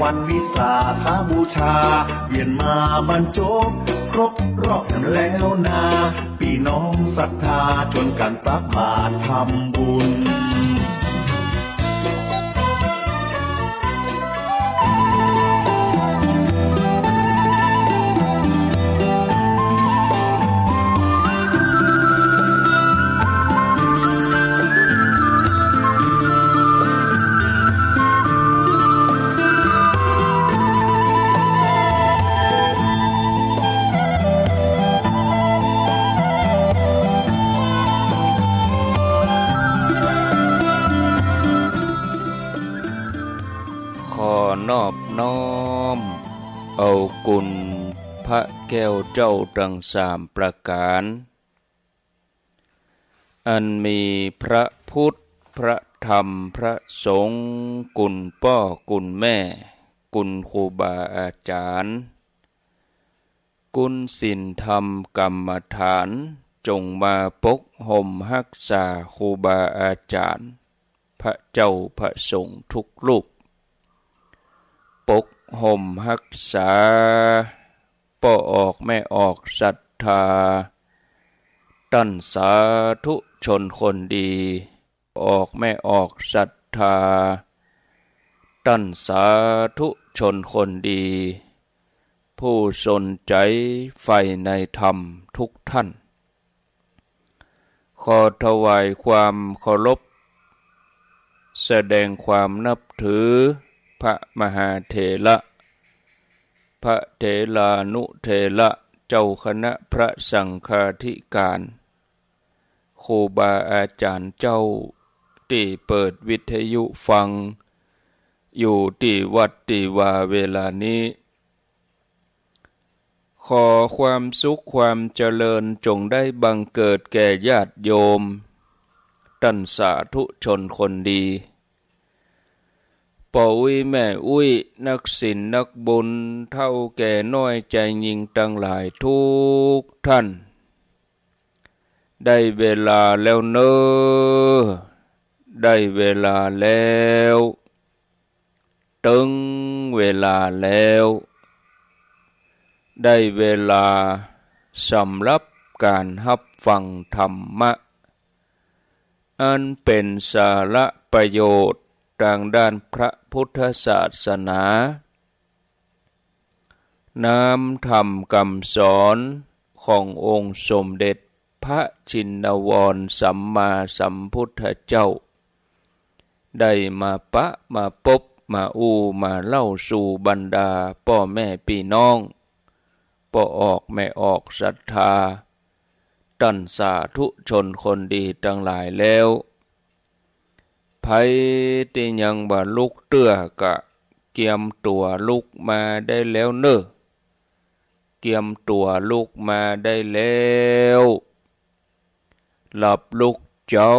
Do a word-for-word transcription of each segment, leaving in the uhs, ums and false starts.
วันวิสาขบูชา เวียนมาบรรจบ ครบรอบแล้วนา ปี้น้องศรัทธา จวนกั๋นตักบาตรทำบุญ ขอนอบน้อมเอาคุณพระแก้วเจ้าตังสามประก๋าน อันมีพระพุทธ พระธรรม พระสงฆ์ คุณป้อคุณแม่ คุณครูบาอาจ๋ารย์ คุณศีลธรรมกรรมฐาน จงมาปกห่มฮักษาครูบาอาจ๋ารย์ พระเจ้าพระสงฆ์ทุกรูป ปกห่มฮักษา ป้อออกแม่ออกศรัทธา ต้านสาธุชนคนดี ออกแม่ออกศรัทธา ต้านสาธุชนคนดี ผู้สนใจ๋ใฝ่ในธรรมทุกท่าน ขอถวายความเคารพ แสดงความนับถือ พระมหาเถระ พระเถรานุเถระ เจ้าคณะพระสังฆาธิการ ครูบาอาจ๋ารย์เจ้า ตี้เปิดวิทยุฟัง อยู่ตี้วัดตี้วาเวลานี้ ขอความสุขความเจริญจงได้บังเกิดแก่ญาติโยม ต้านสาธุชนคนดี ป้ออุ๊ยแม่อุ๊ย นักศีลนักบุญ เฒ่าแก่น้อยใจ๋ยิ่งตังหลายทุกท่าน ได้เวลาแล้วเน่อ ได้เวลาแล้ว เติงเวลาแล้ว ได้เวลาสำหรับก๋านฮับฟังธรรมะ อันเป๋นสาระประโยชน์ตางด้านพระพุทธศาสนา น้ำธรรมกำสอนขององค์สมเด็จพระชินวรสัมมาสัมพุทธเจ้า ได้มาปะมาปบมาอู้มาเล่าสู่บรรดาป้อแม่ปี้น้อง ป้อออกแม่ออกศรัทธา ต้านสาธุชนคนดีตังหลายแล้ว ใผตี้ยังบ่ลุกเตื้อกะ เกียมตั๋วลุกมาได้แล้วเน่อ เกียมตั๋วลุกมาได้แล้ว หลับลุกเจ๊า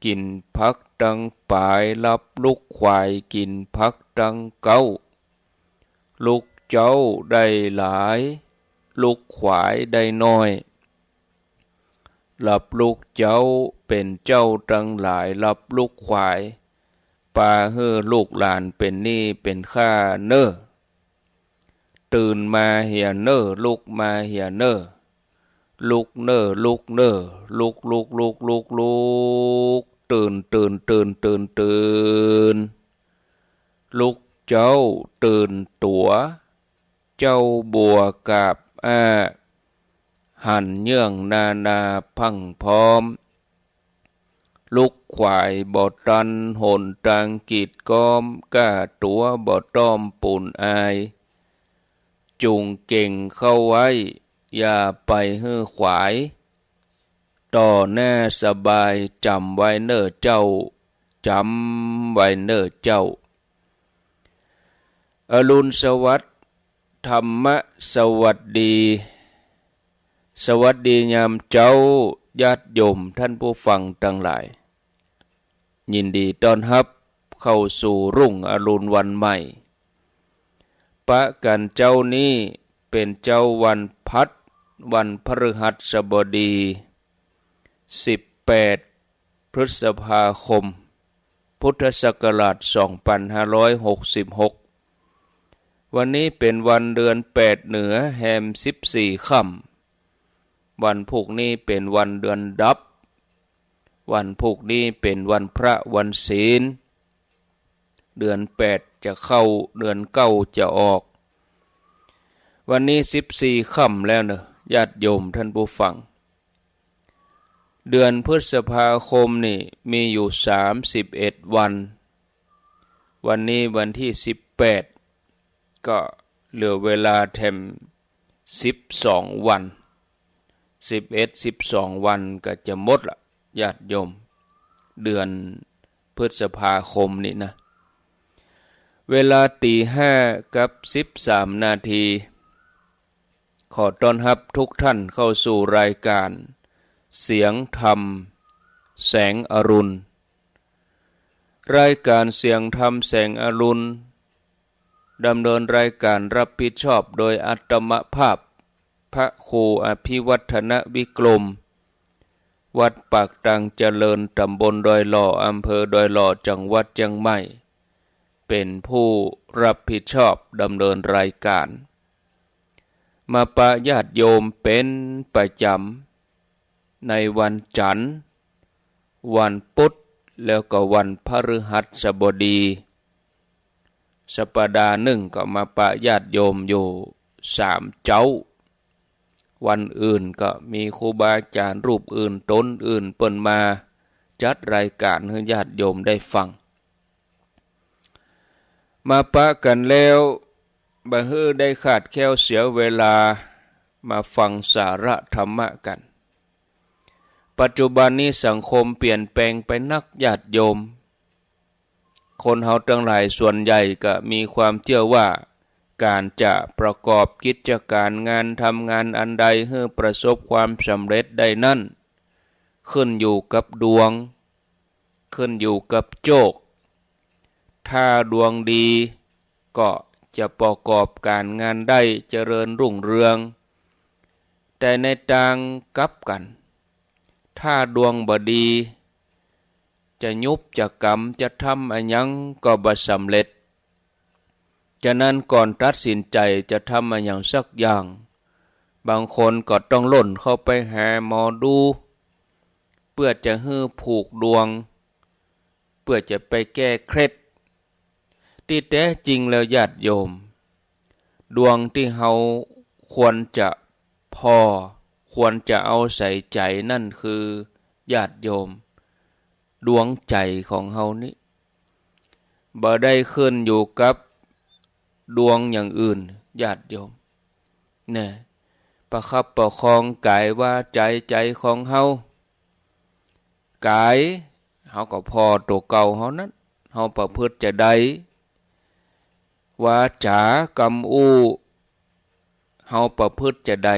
กิ๋นผักตังป๋าย หลับลุกขวาย กิ๋นผักตังเก๊า ลุกเจ๊าได้หลาย ลุกขวายได้น้อย หลับลุกเจ๊าเป๋นเจ้าตังหลาย หลับลุกขวาย ปาหื้อลูกหลานเป๋นหนี้เป๋นข้าเน่อ ตื่นมาเหียเน่อ ลุกมาเหียเน่อ ลุกเน่อ ลุกเน่อ ลุก ลุก ลุก ลุก ลุก ตื่น ตื่น ตื่น ตื่น ตื่น ลุกเจ๊าตื่นตั๋ว เจ๊าบัวกาบอ้า หันเยื่องนานาพรั่งพร้อม ลุกขวายบ่ตัน หนตางกีดก๊อม ก้าตั๋วบ่ต้อมปูนอาย จุ่งเก่งเข้าไว้ อย่าไปหื้อขวาย ต่อหน้าสบาย จ๋ำไว้เน่อเจ้า จ๋ำไว้เน่อเจ้า อรุณสวัสดิ์ ธรรมะสวัสดี สวัสดียามเจ๊า ญาติโยมท่านผู้ฟังตังหลาย ยินดีต้อนฮับเข้าสู่รุ่งอรุณวันใหม่ ปะกั๋นเจ๊านี้เป๋นเจ๊าวันพัด วันพฤหัสบดี สิบแปด พฤษภาคม พุทธศักราช สองพันห้าร้อยหกสิบหก วันนี้เป๋นวันเดือนแปดเหนือแฮมสิบสี่ค่ำ วันพูกนี้เป๋นวันเดือนดับ วันพูกนี้เป๋นวันพระวันศีล เดือนแปดจะเข้า เดือนเก้าจะออก วันนี้สิบสี่ค่ำแล้วเนาะ ญาติโยมท่านผู้ฟัง เดือนพฤษภาคมนี่มีอยู่สามสิบเอ็ดวัน วันนี้วันตี้สิบแปด ก็เหลือเวลาแถมสิบสองวัน สิบเอ็ด สิบสองวันก็จะหมดละ ญาติโยม เดือนพฤษภาคมนี่นะ เวลาตีห้ากับสิบสามนาที ขอต้อนฮับทุกท่านเข้าสู่รายการเสียงธรรมแสงอรุณ รายการเสียงธรรมแสงอรุณ ดำเนินรายการรับผิดชอบโดยอาตมาภาพ พระครูอภิวัฒนวิกรม วัดปากตังเจริญ ตำบลดอยหล่อ อำเภอดอยหล่อ จังหวัดเจียงใหม่ เป๋นผู้รับผิดชอบดำเนินรายการ มาปะญาติโยมเป๋นประจ๋ำ ในวันจันทร์ วันพุธ แล้วก็วันพฤหัสบดี สัปดาห์นึ่งก็มาปะญาติโยมอยู่สามเจ๊า วันอื่นก็มีครูบาอาจ๋ารย์รูปอื่นต๋นอื่นเปิ้นมาจัดรายการหื้อญาติโยมได้ฟัง มาปะกั๋นแล้ว บ่หื้อได้ขาดแคลนเสียเวลา มาฟังสาระธรรมะกั๋น ปัจจุบันนี้สังคมเปลี่ยนแปลงไปนัก ญาติโยม คนเฮาตังหลายส่วนใหญ่ก็มีความเจื้อว่า ก๋านจะประกอบกิจก๋ารงานทำงานอันใดหื้อประสบความสำเร็จได้นั้น ขึ้นอยู่กับดวง ขึ้นอยู่กับโจค ถ้าดวงดีก็จะประกอบก๋ารงานได้เจริญรุ่งเรือง แต่ในตางกลับกั๋น ถ้าดวงบ่ดี จะหยุบจะก๋ำจะทำอะหยังก็บ่สำเร็จ ฉะนั้นก่อนตัดสินใจ๋จะทำอะหยังสักอย่าง บางคนก็ต้องล่นเข้าไปหาหมอดู เปื้อจะหื้อผูกดวง เปื้อจะไปแก้เคล็ด ตี้แต๊จริงแล้วญาติโยม ดวงตี้เฮาควรจะผ่อ ควรจะเอาใส่ใจ๋นั่นคือ ญาติโยม ดวงใจ๋ของเฮานี้ บ่ได้ขึ้นอยู่กับดวงอย่างอื่น ญาติโยม แน่ ประคับประคองก๋ายวาจ๋าใจ๋ของเฮา ก๋าย เฮาก็ผ่อตั๋วเก่าเฮานั้น เฮาประพฤติจาใด วาจ๋ากำอู้ เฮาประพฤติจาใด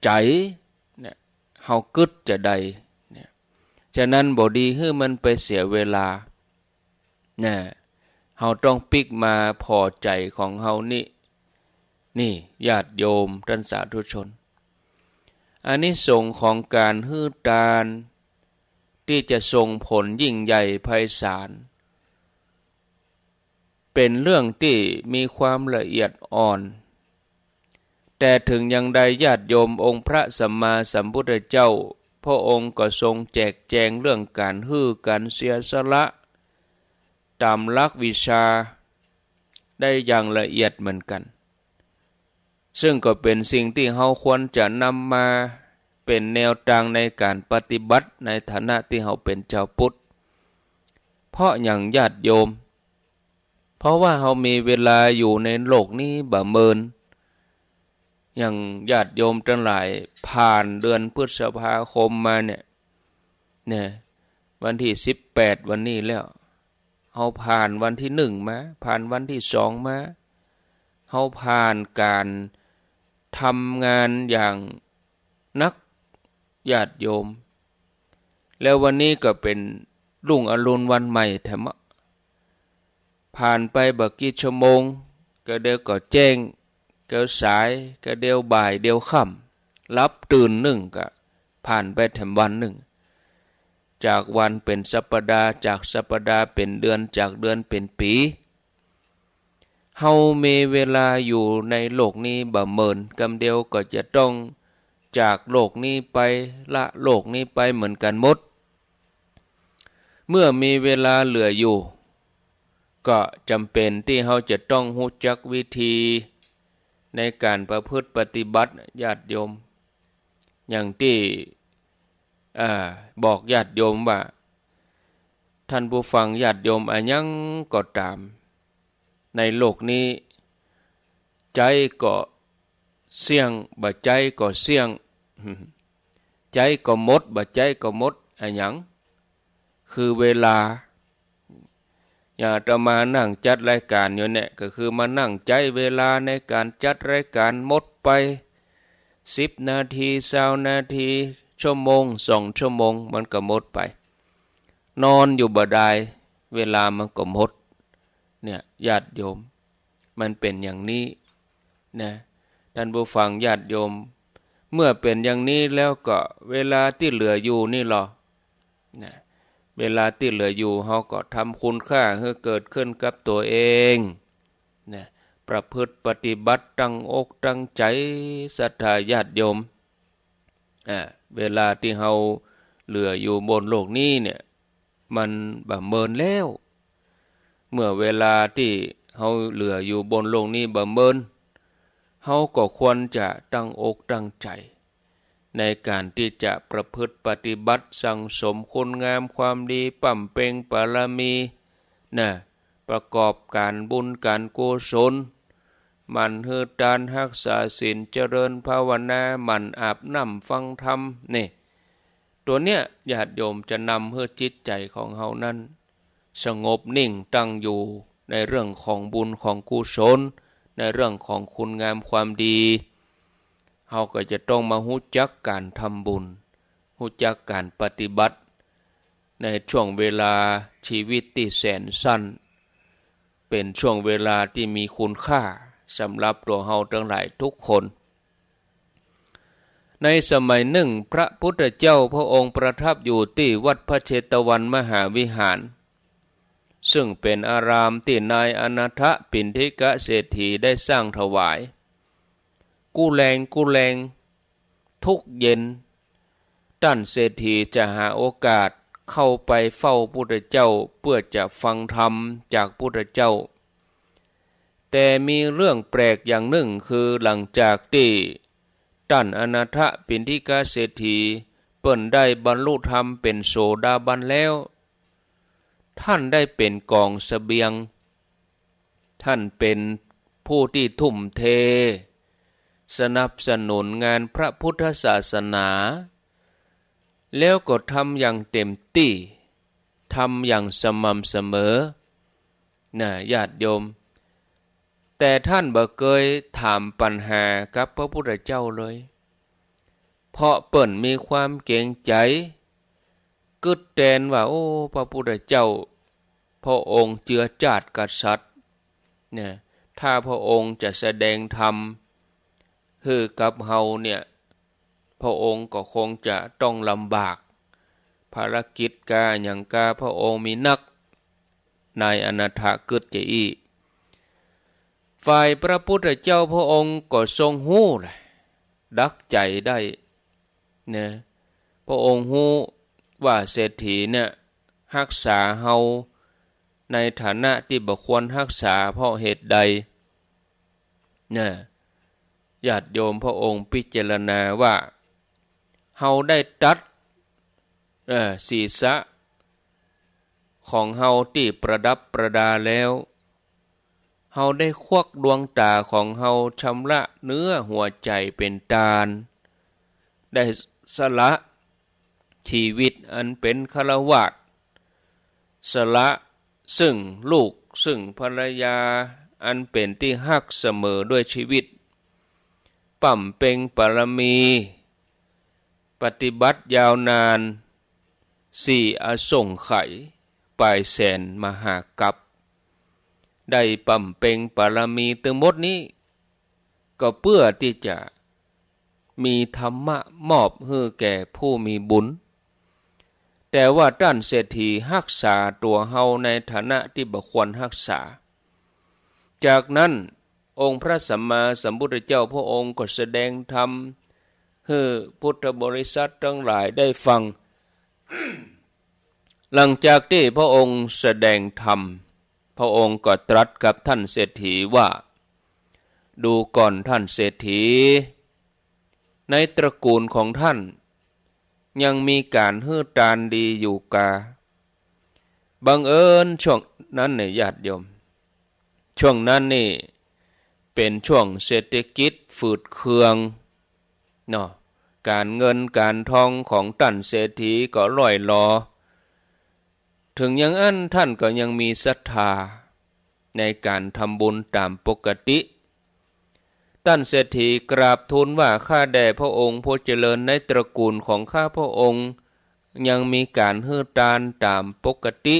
ใจ๋เนี่ย เฮากึ๊ดจาใดเนี่ย ฉะนั้นบ่ดีหื้อมันไปเสียเวลา นะ เฮาต้องปิ๊กมาผ่อใจ๋ของเฮานี้ นี่ญาติโยมต้านสาธุชน อานิสงส์ของก๋านหื้อตานตี้จะส่งผลยิ่งใหญ่ไพศาล เป๋นเรื่องตี้มีความละเอียดอ่อน แต่ถึงอย่างใดญาติโยม องค์พระสัมมาสัมพุทธเจ้า พระองค์ก็ทรงแจกแจงเรื่องก๋านหื้อก๋านเสียสละ ต๋ามหลักวิชาได้อย่างละเอียดเหมือนกั๋น ซึ่งก็เป๋นสิ่งตี้เฮาควรจะนำมาเป๋นแนวตางในก๋านปฏิบัติในฐานะตี้เฮาเป๋นจาวพุทธ เพราะหยังญาติโยม เพราะว่าเฮามีเวลาอยู่ในโลกนี้บ่เมิน อย่างญาติโยมตังหลายผ่านเดือนพฤษภาคมมาเนี่ย เนี่ย วันตี้สิบแปดวันนี้แล้ว เฮาผ่านวันตี้หนึ่งมา ผ่านวันตี้สองมา เฮาผ่านก๋านทำงานอย่างหนัก ญาติโยม แล้ววันนี้ก็เป๋นรุ่งอรุณวันใหม่แถมอะ ผ่านไปบ่กี่ชั่วโมง กะเดียวก็แจ้ง กะสาย กะเดียวบ่าย เดียวค่ำ หลับตื่นนึ่งก็ผ่านไปแถมวันนึ่ง จากวันเป๋นสัปดาห์ จากสัปดาห์เป๋นเดือน จากเดือนเป๋นปี๋ เฮามีเวลาอยู่ในโลกนี้บ่เมิน กำเดียวก็จะต้องจากโลกนี้ไป ละโลกนี้ไปเหมือนกั๋นหมด เมื่อมีเวลาเหลืออยู่ ก็จ๋ำเป๋นตี้เฮาจะต้องฮู้จักวิธีในก๋านประพฤติปฏิบัติ ญาติโยม อย่างตี้ อ่า บอกญาติโยมว่า ท่านผู้ฟังญาติโยมอะหยังก็ต๋าม ในโลกนี้ ใจ๊ก็เสี้ยง บ่ใจ๊ก็เสี้ยง ใจ๊ก็หมด บ่ใจ๊ก็หมด อะหยัง คือเวลา อย่างอาตมานั่งจัดรายก๋านอยู่เนี่ย ก็คือมานั่งใจ๊เวลาในก๋านจัดรายก๋านหมดไป สิบนาที ซาวนาที ชั่วโมง สองชั่วโมง มันก็หมดไป นอนอยู่บ่ดาย เวลามันก็หมด เนี่ย ญาติโยม มันเป๋นอย่างนี้นะ ท่านผู้ฟังญาติโยม เมื่อเป๋นอย่างนี้แล้วก็เวลาตี้เหลืออยู่นี่ลอ นะ เวลาตี้เหลืออยู่ เฮาก็ทำคุณค่าหื้อเกิดขึ้นกับตั๋วเอง นะ ประพฤติปฏิบัติตั้งอกตั้งใจ๋ ศรัทธาญาติโยม อ่า เวลาตี้เฮาเหลืออยู่บนโลกนี้เนี่ย มันบ่เมินแล้ว เมื่อเวลาตี้เฮาเหลืออยู่บนโลกนี้บ่เมิน เฮาก็ควรจะตั้งอกตั้งใจ๋ ในก๋านตี้จะประพฤติปฏิบัติสั่งสมคุณงามความดี บำเพ็งบารมี นะ ประกอบก๋านบุญก๋านกุศล หมั่นหื้อตาน ฮักษาศีล เจริญภาวนา หมั่นอาบน้ำฟังธรรม นี่ ตั๋วเนี้ยญาติโยมจะนำหื้อจิตใจ๋ของเฮานั้น สงบนิ่งตั้งอยู่ในเรื่องของบุญของกุศล ในเรื่องของคุณงามความดี เฮาก็จะต้องมาฮู้จักก๋านทำบุญ ฮู้จักก๋านปฏิบัติ ในช่วงเวลาชีวิตตี้แสนสั้น เป๋นช่วงเวลาตี้มีคุณค่าสำหรับตั๋วเฮาตังหลายทุกคน ในสมัยนึ่ง พระพุทธเจ้าพระองค์ประทับอยู่ตี้วัดพระเชตวันมหาวิหาร ซึ่งเป๋นอารามตี้นายอนาถปิณฑิกะเศรษฐีได้สร้างถวาย กู้แลงกู้แลง ทุกเย็น ต้านเศรษฐีจะหาโอกาสเข้าไปเฝ้าพุทธเจ้าเปื้อจะฟังธรรมจากพุทธเจ้า แต่มีเรื่องแปลกอย่างนึ่ง คือหลังจากตี้ต้านอนาถปิณฑิกะเศรษฐีเปิ้นได้บรรลุธรรมเป๋นโสดาบันแล้ว ท่านได้เป๋นก๋องเสบียง ท่านเป๋นผู้ตี้ทุ่มเท สนับสนุนงานพระพุทธศาสนา แล้วก็ทำอย่างเต็มตี้ ทำอย่างสม่ำเสมอ นะ ญาติโยม แต่ท่านบ่เกยถามปัญหากับพระพุทธเจ้าเลย เพราะเปิ้นมีความเก๋งใจ๋ กึ๊ดแตนว่า โอ้ พระพุทธเจ้า พระองค์เจือจ้าดกษัตริย์ เนี่ย ถ้าพระองค์จะแสดงธรรมหื้อกับเฮาเนี่ย พระองค์ก็คงจะต้องลำบาก ภารกิจกาหยังกาพระองค์มีนัก นายอนาถกึ๊ดจะอี้ ฝ่ายพระพุทธเจ้าพระองค์ก็ทรงฮู้แหละ ดักใจ๋ได้ นะ พระองค์ฮู้ว่าเศรษฐีเนี่ยฮักษาเฮาในฐานะตี้บ่ควรฮักษาเพราะเหตุใด นะ ญาติโยม พระองค์พิจารณาว่า เฮาได้ตัด เอ่อ ศีรษะของเฮาตี้ประดับประดาแล้ว เฮาได้ควักดวงต๋าของเฮาชำระเนื้อหัวใจ๋เป๋นตาน ได้สละชีวิตอันเป๋นฆราวาส สละซึ่งลูกซึ่งภรรยาอันเป๋นตี้ฮักเสมอด้วยชีวิต บำเพ็งบารมี ปฏิบัติยาวนาน สี่อสงไขย ปลายแสนมหากัป ได้บำเพ็งบารมีตึงหมดนี้ ก็เปื้อตี้จะมีธรรมะมอบหื้อแก่ผู้มีบุญ แต่ว่าต้านเศรษฐีฮักษาตั๋วเฮาในฐานะตี้บ่ควรฮักษา จากนั้นองค์พระสัมมาสัมพุทธเจ้าพระองค์ก็แสดงธรรมหื้อพุทธบริษัทตังหลายได้ฟัง หลังจากตี้พระองค์แสดงธรรม พระองค์ก็ตรัสกับท่านเศรษฐีว่า ดูก่อนท่านเศรษฐี ในตระกูลของท่านยังมีก๋านหื้อตานดีอยู่กา บังเอิญช่วงนั้นเนี่ยญาติโยม ช่วงนั้นนี่เป๋นช่วงเศรษฐกิจฝืดเคืองเนาะ ก๋านเงินก๋านทองของต้านเศรษฐีก็ร่อยหรอ เถิงอย่างอั้นต้านก็ยังมีศรัทธาในก๋านทำบุญต๋ามปกติ ต้านเศรษฐีกราบทูลว่า ข้าแด่พระองค์ผู้เจริญ ในตระกูลของข้าพระองค์ยังมีก๋านหื้อตานต๋ามปกติ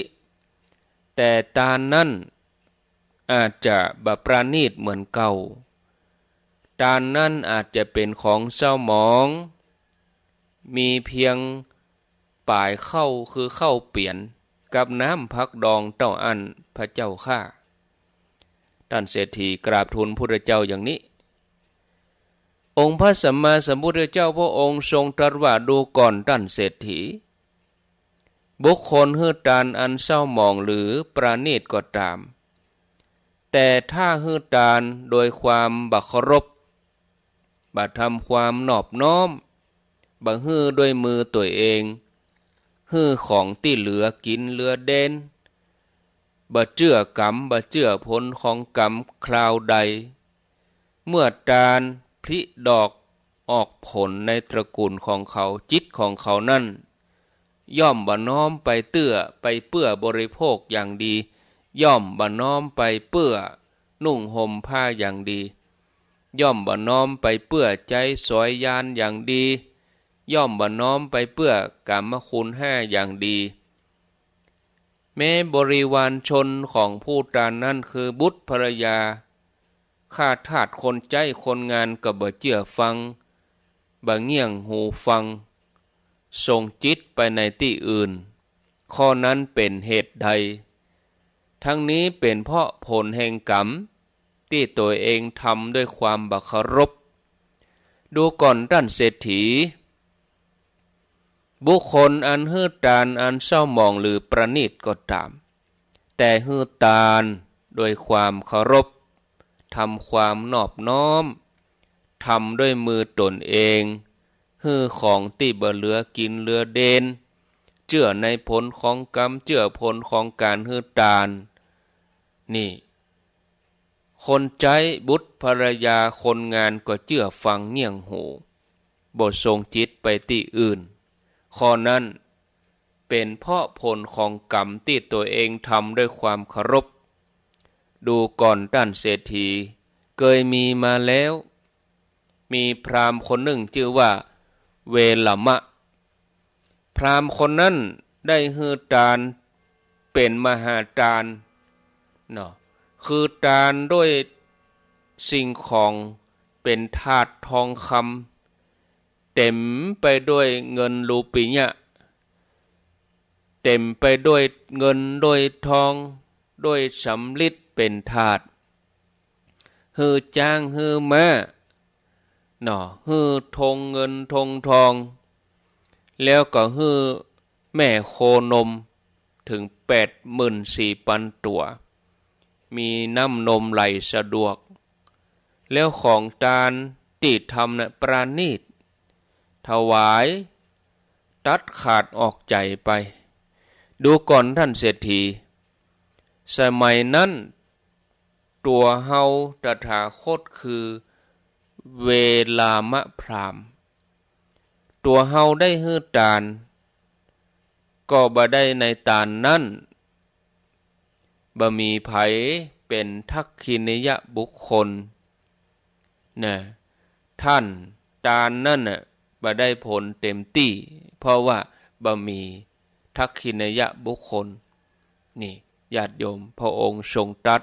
แต่ตานนั้น อาจจะบ่ประณีตเหมือนเก่า ตานนั้นอาจจะเป๋นของเศร้าหมอง มีเพียงป๋ายข้าวคือข้าวเปียนกับน้ำผักดองเต้าอั้น พระเจ้าข้า ต้านเศรษฐีกราบทูลพุทธเจ้าอย่างนี้ องค์พระสัมมาสัมพุทธเจ้าพระองค์ทรงตรัสว่า ดูก่อนต้านเศรษฐี บุคคลหื้อตานอันเศร้าหมองหรือประณีตก็ต๋าม แต่ถ้าหื้อตานโดยความบ่เคารพ บ่ทำความนอบน้อม บ่หื้อด้วยมือตั๋วเอง หื้อของตี้เหลือกิ๋นเหลือเดน บ่เจื้อกรรม บ่เจื้อผลของกรรมคราวใด เมื่อตานผลิดอกออกผลในตระกูลของเขา จิตของเขานั้น ย่อมบ่น้อมไปเตื้อ ไปเปื้อบริโภคอย่างดี ย่อมบ่น้อมไปเปื้อนุ่งห่มผ้าอย่างดี ย่อมบ่น้อมไปเปื้อใจ๊สอยยานอย่างดี ย่อมบ่น้อมไปเปื้อกามคุณห้าอย่างดี แม้บริวารชนของผู้ตานนั้นคือบุตรภรรยา ข้าทาสคนใจ๊คนงานก็บ่เจื้อฟัง บ่เงี่ยงหูฟัง ส่งจิตไปในตี้อื่น ข้อนั้นเป๋นเหตุใด ทั้งนี้เป๋นเพราะผลแห่งกรรมตี้ตั๋วเองทำด้วยความบ่เคารพ ดูก่อนต้านเศรษฐี บุคคลอันหื้อตานอันเศร้าหมองหรือประณีตก็ต๋าม แต่หื้อตานโดยความเคารพ ทำความนอบน้อม ทำด้วยมือต๋นเอง หื้อของตี้บ่เหลือกิ๋นเหลือเดน เจื้อในผลของกรรม เจื้อผลของก๋านหื้อตาน นี่ คนใจ๊บุตรภรรยาคนงานก็เจื้อฟังเงี่ยงหู บ่ส่งจิตไปตี้อื่น ข้อนั้นเป๋นเพราะผลของกรรมตี้ตั๋วเองทำด้วยความเคารพ ดูก่อนต้านเศรษฐี เกยมีมาแล้ว มีพราหมณ์คนหนึ่งจื้อว่าเวลมะ พราหมณ์คนนั้นได้หื้อตานเป๋นมหาตานเนาะ คือตานด้วยสิ่งของเป๋นถาดทองคำ เต๋มไปด้วยเงินรูปียะ เต๋มไปด้วยเงินด้วยทอง ด้วยสำริดเป๋นถาด หื้อจ๊างหื้อม้าเนาะ หื้อธงเงินธงทอง แล้วก็หื้อแม่โคนมเถิงแปดหมื่นสี่ปันตั๋ว มีน้ำนมไหลสะดวก แล้วของตานตี้ทำน่ะประณีต ถวายตัดขาดออกใจ๋ไป ดูก่อนต้านเศรษฐี สมัยนั้น ตั๋วเฮาตถาคตคือเวลามะพราหมณ์ ตั๋วเฮาได้หื้อตาน ก็บ่ได้ในตานนั้น บ่มีใผเป๋นทักขิณยบุคคล นะ ต้านตานนั้นน่ะบ่ได้ผลเต๋มตี้ เพราะว่าบ่มีทักขิณยบุคคล นี่ ญาติโยม พระองค์ทรงตรัส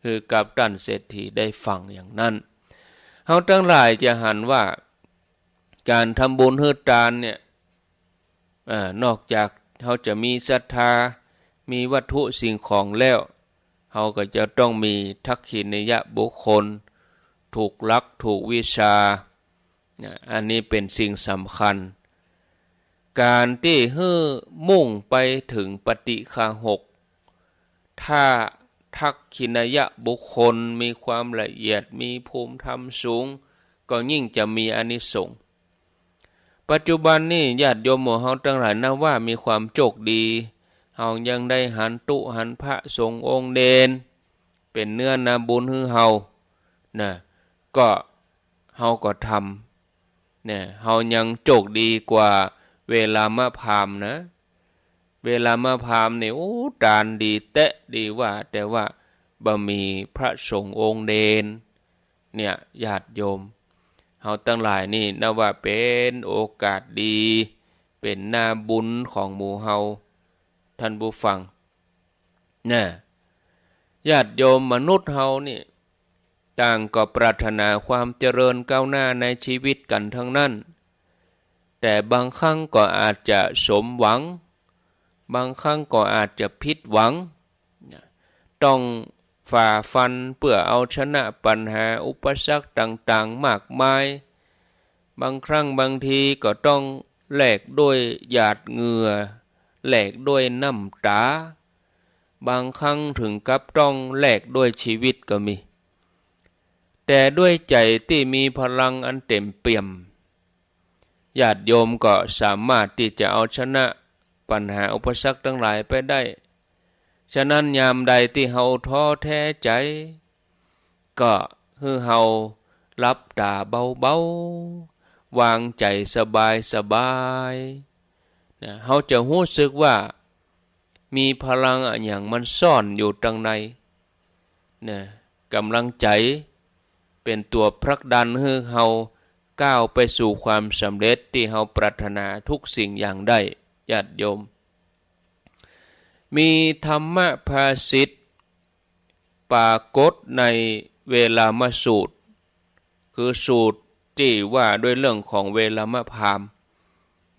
หื้อกับต้านเศรษฐีได้ฟังอย่างนั้น เฮาตังหลายจะหันว่า ก๋านทำบุญหื้อตานเนี่ย อ่า นอกจากเฮาจะมีศรัทธา มีวัตถุสิ่งของแล้ว เฮาก็จะต้องมีทักขิณียบุคคล ถูกหลักถูกวิชา นะ อันนี้เป๋นสิ่งสำคัญ ก๋านตี้หื้อมุ่งไปเถิงปฏิฆาหก ถ้าทักขิณียบุคคลมีความละเอียด มีภูมิธรรมสูง ก็ยิ่งจะมีอานิสงส์ ปัจจุบันนี้ญาติโยมหมู่เฮาตังหลายนับว่ามีความโจคดี เฮายังได้หันตุ๊หันพระสงฆ์องค์เณร เป๋นเนื้อนาบุญหื้อเฮา นะ ก็ เฮาก็ทำ เนี่ย เฮายังโจคดีกว่าเวลามะพราหมณ์นะ เวลามะพราหมณ์นี่ โอ้ ตานดีแต๊ดีว่า แต่ว่าบ่มีพระสงฆ์องค์เณร เนี่ย ญาติโยม เฮาตังหลายนี่นับว่าเป๋นโอกาสดี เป๋นนาบุญของหมู่เฮา ท่านผู้ฟัง นะ ญาติโยมมนุษย์เฮานี่ ต่างก็ปรารถนาความเจริญก้าวหน้าในชีวิตกั๋นทั้งนั้น แต่บางครั้งก็อาจจะสมหวัง บางครั้งก็อาจจะผิดหวัง นะ ต้องฝ่าฟันเปื้อเอาชนะปัญหาอุปสรรคต่างๆ มากมาย บางครั้งบางทีก็ต้องแลกด้วยหยาดเหงื่อ แลกด้วยน้ำต๋า บางครั้งเถิงกับต้องแลกด้วยชีวิตก็มี แต่ด้วยใจ๋ตี้มีพลังอันเต็มเปี่ยม ญาติโยมก็สามารถตี้จะเอาชนะปัญหาอุปสรรคตังหลายไปได้ ฉะนั้นยามใดตี้เฮาท้อแท้ใจ๋ ก็หื้อเฮาหลับต๋าเบาๆ วางใจ๋สบายๆ นะ เฮาจะฮู้สึกว่ามีพลังอะหยังมันซ่อนอยู่ตังใน นะ ก๋ำลังใจ๋เป๋นตั๋วผลักดันหื้อเฮาก้าวไปสู่ความสำเร็จตี้เฮาปรารถนาทุกสิ่งอย่างได้ ญาติโยม มีธรรมภาษิตปรากฏในเวลามสูตร คือสูตรตี้ว่าด้วยเรื่องของเวลามะพราหมณ์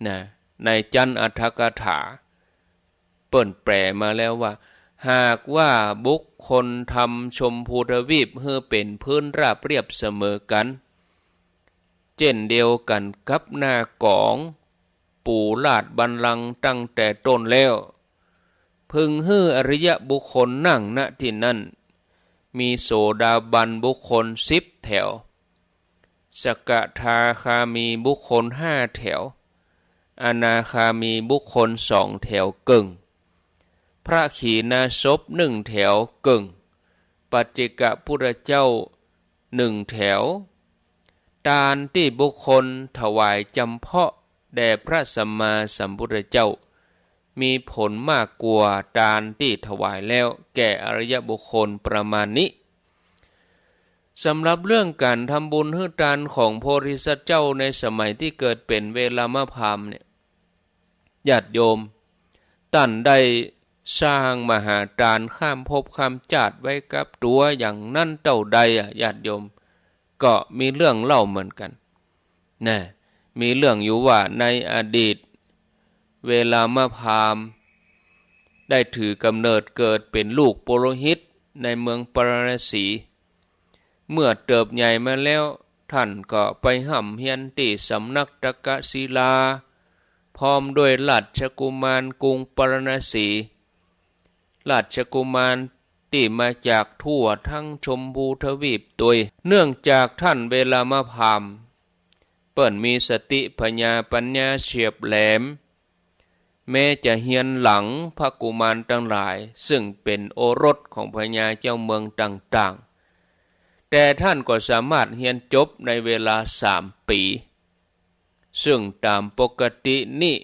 นะ ในจันอรรถกถา เปิ้นแปลมาแล้วว่า หากว่าบุคคลทำชมพูทวีปหื้อเป๋นพื้นราบเรียบเสมอกั๋น เจ้นเดียวกั๋นกับหน้ากอง ปูราชบัลลังก์ตั้งแต่ต้นแล้ว พึงหื้ออริยบุคคลนั่ง ณ ตี้นั้น มีโสดาบันบุคคลสิบแถว สกทาคามีบุคคลห้าแถว อนาคามีบุคคลสองแถวเกิ่ง พระขีณาสพหนึ่งแถวเกิ่ง ปัจเจกพุทธเจ้าหนึ่งแถว ตานตี้บุคคลถวายจ๋ำเพาะแด่พระสัมมาสัมพุทธเจ้า มีผลมากกว่าตานตี้ถวายแล้วแก่อริยบุคคลประมาณนี้ สำหรับเรื่องก๋านทำบุญหื้อตานของโพธิสัตว์เจ้าในสมัยตี้เกิดเป๋นเวลามะพราหมณ์เนี่ย ญาติโยม ต้านได้สร้างมหาตานข้ามภพข้ามจาติไว้กับตั๋วอย่างนั้นเต้าใดอะ ญาติโยม ก็มีเรื่องเล่าเหมือนกั๋น นะ มีเรื่องอยู่ว่าในอดีต เวลามะพราหมณ์ได้ถือกำเนิดเกิดเป๋นลูกปุโรหิตในเมืองปาราณสี เมื่อเติบใหญ่มาแล้ว ต้านก็ไปฮ่ำเฮียนตี้สำนักตักกศิลา พร้อมด้วยราชกุมารกรุงปาราณสี ราชกุมารตี้มาจากทั่วทั้งชมพูทวีปตวย เนื่องจากต้านเวลามะพราหมณ์ เปิ้นมีสติปัญญาปัญญาเฉียบแหลม แม้จะเฮียนหลังพระกุมารตังหลาย ซึ่งเป๋นโอรสของพญาเจ้าเมืองต่างๆ แต่ต้านก็สามารถเฮียนจบในเวลาสามปี๋ ซึ่งต๋ามปกตินี้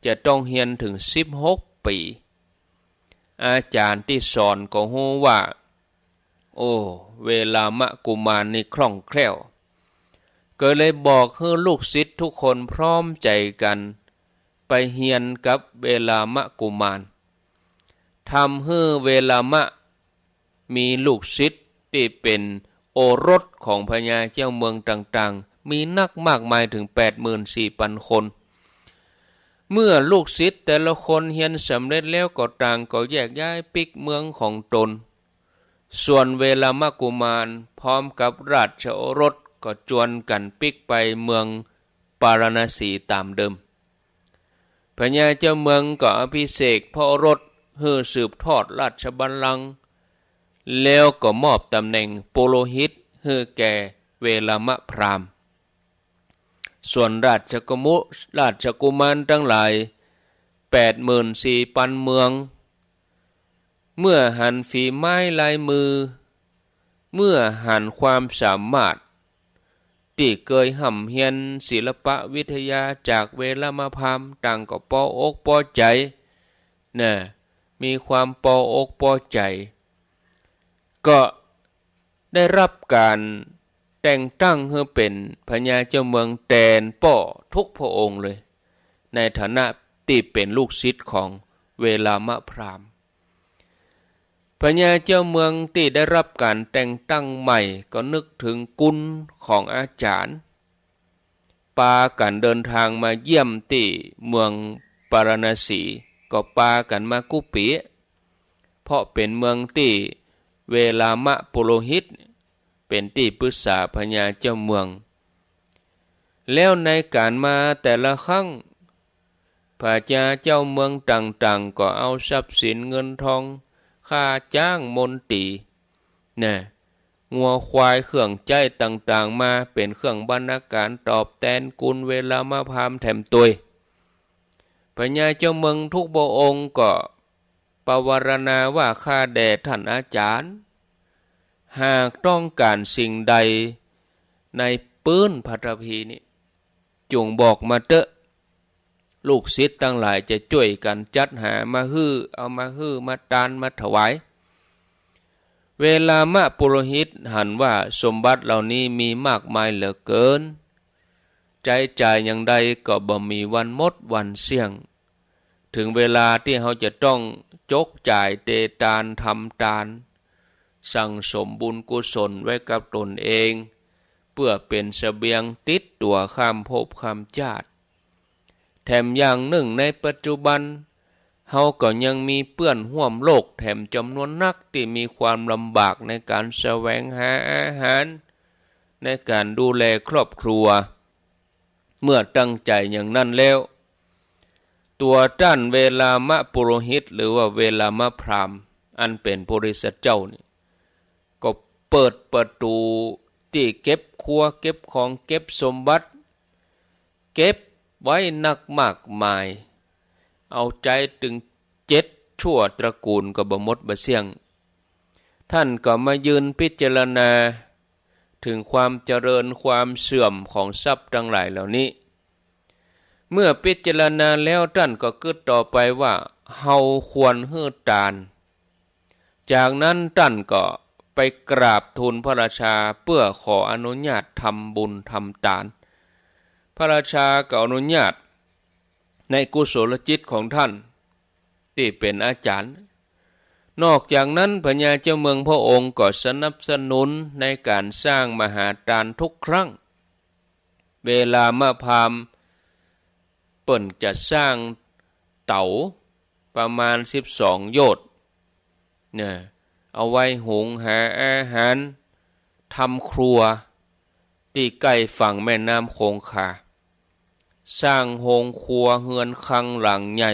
จะต้องเฮียนเถิงสิบหกปี๋ อาจ๋ารย์ตี้สอนก็ฮู้ว่า โอ้ เวลามะกุมารนี่คล่องแคล่ว ก็เลยบอกหื้อลูกศิษย์ทุกคนพร้อมใจ๋กั๋นไปเฮียนกับเวลามะกุมาร ทำหื้อเวลามะมีลูกศิษย์ตี้เป๋นโอรสของพญาเจ้าเมืองต่างๆ มีนักมากมายเถิงแปดหมื่นสี่ปันคน เมื่อลูกศิษย์แต่ละคนเฮียนสำเร็จแล้วก็ต่างก็แยกย้ายปิ๊กเมืองของตน ส่วนเวลามกุมารพร้อมกับราชโอรสก็จวนกั๋นปิ๊กไปเมืองปาราณสีต๋ามเดิม พญาเจ้าเมืองก็อภิเษกพระโอรสหื้อสืบทอดราชบัลลังก์ แล้วก็มอบต๋ำแหน่งปุโรหิตหื้อแก่เวลามพราหมณ์ ส่วนราชกุมุ ราชกุมารตังหลายแปดหมื่นสี่ปันเมือง เมื่อหันฝีไม้ลายมือ เมื่อหันความสามารถ ตี้เกยฮ่ำเฮียนศิลปวิทยาจากเวลามพราหมณ์ ต่างก็ปออกปอใจ๋ นะ มีความปออกปอใจ๋ ก็ได้ฮับก๋านแต่งตั้งหื้อเป๋นพญาเจ้าเมืองแตนป้อทุกพระองค์เลย ในฐานะตี้เป๋นลูกศิษย์ของเวลามพราหมณ์ พญาเจ้าเมืองตี้ได้ฮับก๋านแต่งตั้งใหม่ก็นึกเถิงคุณของอาจ๋ารย์ ปากั๋นเดินทางมาเยี่ยมตี้เมืองปาราณสี ก็ปากั๋นมากู้ปี๋ เพราะเป๋นเมืองตี้เวลามปุโรหิตเป๋นตี้ปรึกษาพญาเจ้าเมือง แล้วในก๋านมาแต่ละครั้ง พญาเจ้าเมืองต่างๆ ก็เอาทรัพย์สินเงินทอง ค่าจ้างมนตรี นะ งัวควายเครื่องใจ๊ต่างๆ มาเป๋นเครื่องบรรณาการตอบแตนคุณเวลามพราหมณ์แถมตวย พญาเจ้าเมืองทุกพระองค์ก็ปวารณาว่า ข้าแด่ท่านอาจ๋ารย์ หากต้องก๋านสิ่งใดในปื๊นปฐพีนี้ จุ่งบอกมาเต๊อะ ลูกศิษย์ตังหลายจะจ้วยกั๋นจัดหามาหื้อ เอามาหื้อ มาตาน มาถวาย เวลามปุโรหิตหันว่าสมบัติเหล่านี้มีมากมายเหลือเกิน ใจ๊จ่ายอย่างใดก็บ่มีวันหมดวันเสี้ยง เถิงเวลาตี้เฮาจะต้องจกจ่ายเตตาน ทำตาน สั่งสมบุญกุศลไว้กับตนเอง เปื้อเป๋นเสบียงติดตั๋วข้ามภพข้ามจาติ แถมอย่างนึ่งในปัจจุบัน เฮาก็ยังมีเปื้อนฮ่วมโลกแถมจ๋ำนวนนักตี้มีความลำบากในก๋านแสวงหาอาหาร ในก๋านดูแลครอบครัว เมื่อตั้งใจ๋อย่างนั้นแล้ว ตั๋วต้านเวลามปุโรหิต หรือว่าเวลามพราหมณ์ อันเป๋นปุริสเจ้านี่ ก็เปิดประตู๋ตี้เก็บครัว เก็บของ เก็บสมบัติ เก็บไว้นักมากมาย เอาใจ๊เถิงเจ็ดชั่วตระกูลก็บ่หมดบ่เสี้ยง ต้านก็มายืนพิจารณาเถิงความเจริญความเสื่อมของทรัพย์ตังหลายเหล่านี้ เมื่อพิจารณาแล้วต้านก็กึ๊ดต่อไปว่า เฮาควรหื้อตาน จากนั้นต้านก็ไปกราบทูลพระราชาเปื้อขออนุญาตทำบุญทำตาน พระราชาก็อนุญาตในกุศลจิตของต้านตี้เป๋นอาจ๋ารย์ นอกจากนั้นพญาเจ้าเมืองพระองค์ก็สนับสนุนในก๋านสร้างมหาตานทุกครั้ง เวลามพราหมณ์เปิ้นจะสร้างเต๋าประมาณสิบสองโยชน์ นะ เอาไว้หุงหาอาหาร ทำครัว ตี้ใก้ฝั่งแม่น้ำคงคา สร้างโฮงครัวเฮือนคังหลังใหญ่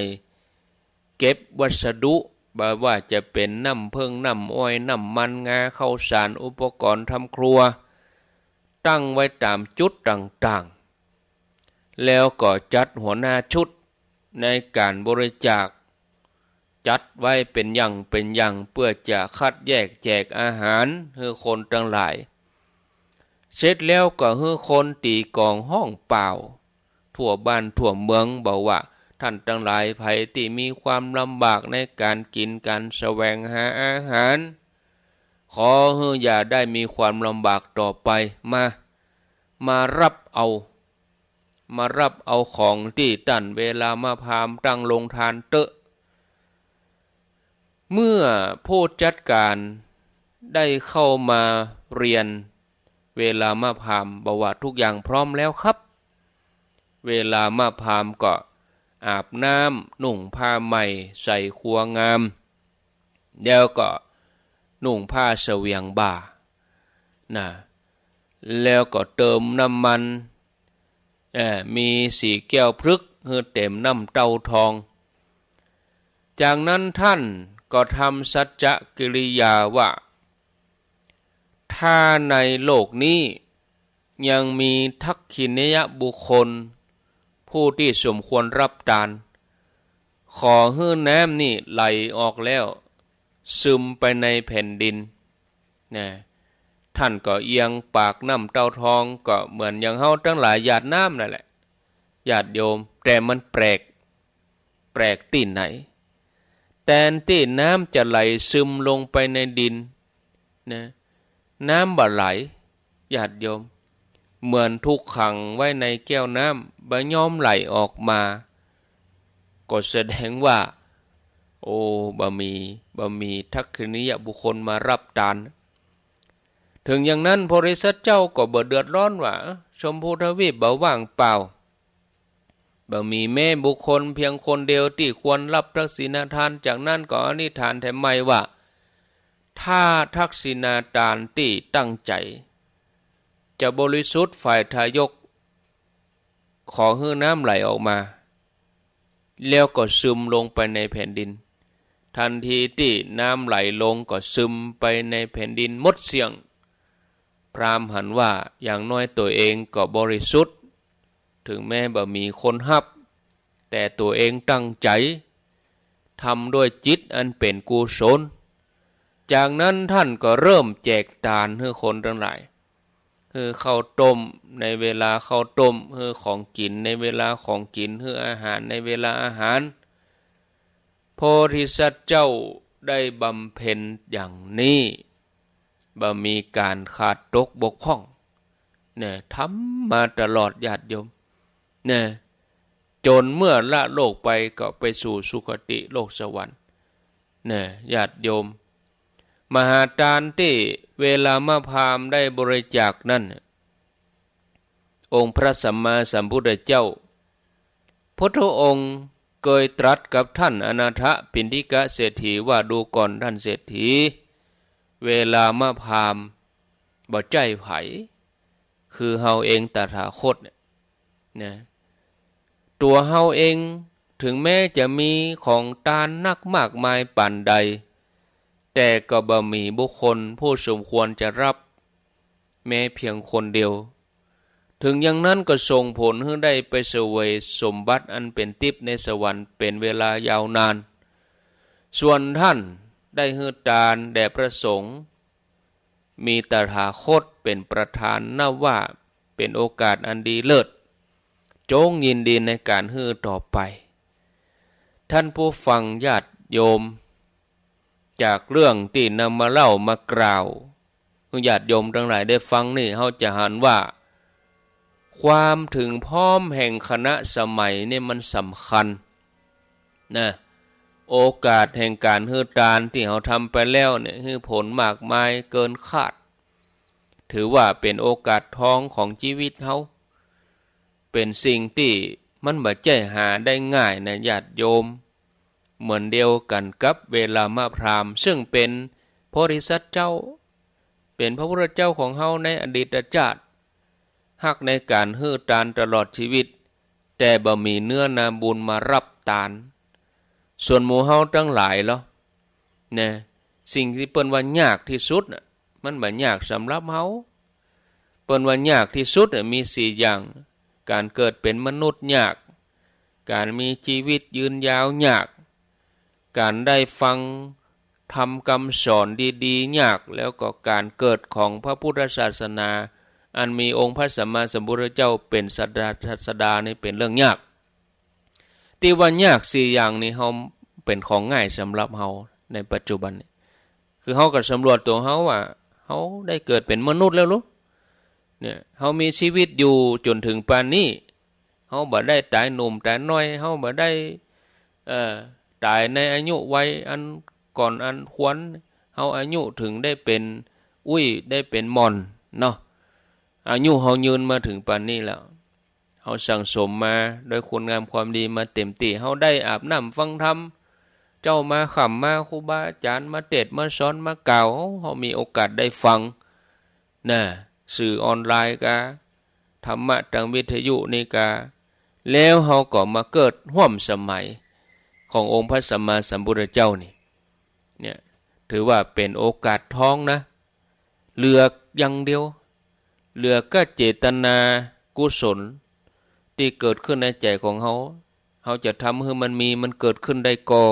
เก็บวัสดุ บ่ว่าจะเป๋นน้ำเผิ้ง น้ำอ้อย น้ำมันงา ข้าวสาร อุปกรณ์ทำครัว ตั้งไว้ต๋ามจุดต่างๆ แล้วก็จัดหัวหน้าชุดในก๋านบริจาค จัดไว้เป๋นอย่างเป๋นอย่าง เปื้อจะคัดแยกแจกอาหารหื้อคนตังหลาย เสร็จแล้วก็หื้อคนตี๋ก๋องฮ้องป่าว ทั่วบ้านทั่วเมือง บอกว่า ต้านตังหลายใผตี้มีความลำบากในก๋านกิ๋นก๋านแสวงหาอาหาร ขอหื้ออย่าได้มีความลำบากต่อไป มา มาฮับเอา มาฮับเอาของตี้ต้านเวลามพราหมณ์ตั้งโฮงตานเต๊อะ เมื่อผู้จัดก๋านได้เข้ามาเรียนเวลามพราหมณ์ บอกว่า ทุกอย่างพร้อมแล้วครับ เวลามพราหมณ์ก็อาบน้ำ นุ่งผ้าใหม่ ใส่ครัวงาม แล้วก็ นุ่งผ้าเสวียงบ่า นะ แล้วก็เติมน้ำมัน เอ่อ มีสีแก้วพฤกษ์หื้อเต๋มน้ำเต้าทอง จากนั้นท่านก็ทำสัจจกิริยาว่า ถ้าในโลกนี้ยังมีทักขิณเณยบุคคล ผู้ตี้สมควรฮับตาน ขอหื้อน้ำนี้ไหลออกแล้ว ซึมไปในแผ่นดิน นะ ท่านก็เอียงปากน้ำเต้าทอง ก็เหมือนอย่างเฮาตังหลายหยาดน้ำนั่นแหละ ญาติโยม แต่มันแปลก แปลกตี้ไหน แตนตี้น้ำจะไหลซึมลงไปในดิน นะ น้ำบ่ไหล ญาติโยม เหมือนถูกขังไว้ในแก้วน้ำ บ่ยอมไหลออกมา ก็แสดงว่า โอ้ บ่มี บ่มีทักขิณเณยบุคคลมาฮับตาน ถึงอย่างนั้น โพธิสัตว์เจ้าก็บ่เดือดร้อนว่า เอ้อ ชมพูทวีปบ่ว่างเปล่า บ่มีแม้บุคคลเพียงคนเดียวตี้ควรฮับทักขิณาทาน จากนั้นก็อธิษฐานแถมใหม่ว่า ถ้าทักขิณาทานตี้ตั้งใจ๋ จะบริสุทธิ์ฝ่ายทายก ขอหื้อน้ำไหลออกมา แล้วก็ซึมลงไปในแผ่นดิน ทันทีตี้น้ำไหลลงก็ซึมไปในแผ่นดินหมดเสี้ยง พราหมณ์หันว่าอย่างน้อยตัวเองก็บริสุทธิ์ ถึงแม้บ่มีคนฮับ แต่ตัวเองตั้งใจ๋ ทำด้วยจิตอันเป๋นกุศล จากนั้นท่านก็เริ่มแจกตานหื้อคนตังหลาย หื้อข้าวต้มในเวลาข้าวต้ม หื้อของกิ๋นในเวลาของกิ๋น หื้ออาหารในเวลาอาหาร โพธิสัตว์เจ้าได้บำเพ็ญอย่างนี้ บ่มีก๋านขาดตกบกพร่อง เนี่ย ทำมาตลอดญาติโยม เนี่ย จ๋นเมื่อละโลกไปก็ไปสู่สุคติโลกสวรรค์ เนี่ย ญาติโยม มหาตานตี้เวลามพราหมณ์ได้บริจาคนั้น องค์พระสัมมาสัมพุทธเจ้า พุทธองค์เกยตรัสกับท่านอนาถปิณฑิกเศรษฐีว่า ดูก่อนท่านเศรษฐี เวลามพราหมณ์บ่ใจ้ใผ คือเฮาเองตถาคตเนี่ยนะ ตั๋วเฮาเองถึงแม้จะมีของตานนักมากมายปานใด แต่ก็บ่มีบุคคลผู้สมควรจะฮับ แม้เพียงคนเดียว ถึงอย่างนั้นก็ส่งผลหื้อได้ไปเสวยสมบัติอันเป๋นทิพย์ในสวรรค์เป๋นเวลายาวนาน ส่วนท่านได้หื้อตานแด่พระสงฆ์ มีตถาคตเป๋นประธาน นับว่าเป๋นโอกาสอันดีเลิศ จงยินดีในก๋านหื้อต่อไป ท่านผู้ฟังญาติโยม จากเรื่องตี้นำมาเล่ามากล่าว หื้อญาติโยมตังหลายได้ฟังนี่ เฮาจะหันว่า ความถึงพร้อมแห่งกาลสมัยเนี่ยมันสำคัญนะ โอกาสแห่งก๋านหื้อตานตี้เฮาทำไปแล้วเนี่ย หื้อผลมากมายเกินคาด ถือว่าเป๋นโอกาสทองของจีวิตเฮา เป๋นสิ่งตี้มันบ่ใจ้หาได้ง่ายนะญาติโยม เหมือนเดียวกั๋นกับเวลามพราหมณ์ ซึ่งเป๋นโพธิสัตว์เจ้า เป๋นพระพุทธเจ้าของเฮาในอดีตจาติ ฮักในก๋านหื้อตานตลอดจีวิต แต่บ่มีเนื้อนาบุญมาฮับตาน ส่วนหมู่เฮาตังหลายลอ นะ สิ่งตี้เปิ้นว่ายากตี้สุดน่ะ มันบ่ยากสำหรับเฮา เปิ้นว่ายากตี้สุดน่ะมีสี่อย่าง ก๋านเกิดเป๋นมนุษย์ยาก ก๋านมีจีวิตยืนยาวยาก ก๋านได้ฟังธรรมกำสอนดีๆ ยาก แล้วก็ก๋านเกิดของพระพุทธศาสนา อันมีองค์พระสัมมาสัมพุทธเจ้าเป๋นศาสดา ศาสดานี่เป๋นเรื่องยาก ตี้ว่ายากสี่อย่างนี่เฮาเป๋นของง่ายสำหรับเฮาในปัจจุบันนี่ คือเฮาก็สำรวจตั๋วเฮาว่า เฮาได้เกิดเป๋นมนุษย์แล้วหรือ เนี่ย เฮามีจีวิตอยู่จ๋นเถิงปานนี้ เฮาบ่ได้ต๋ายหนุ่มต๋ายน้อย เฮาบ่ได้ เอ่อ ต๋ายในอายุวัยอันก่อนอันควร เฮาอายุเถิงได้เป๋นอุ้ย ได้เป๋นหม่อนเนาะ อายุเฮายืนมาเถิงปานนี้แล้ว เฮาสั่งสมมาโดยคุณงามความดีมาเต๋มตี้ เฮาได้อาบน้ำฟังธรรม เจ๊ามาค่ำมา ครูบาอาจ๋ารย์มาเตสน์มาสอนมากล่าว เฮามีโอกาสได้ฟัง นะ สื่อออนไลน์กา ธรรมะตางวิทยุนี่กา แล้วเฮาก็มาเกิดฮ่วมสมัยขององค์พระสัมมาสัมพุทธเจ้านี่ เนี่ย ถือว่าเป๋นโอกาสทองนะ เหลืออย่างเดียว เหลือก้าเจตนากุศลตี้เกิดขึ้นในใจ๋ของเฮา เฮาจะทำหื้อมันมี มันเกิดขึ้นได้ก่อ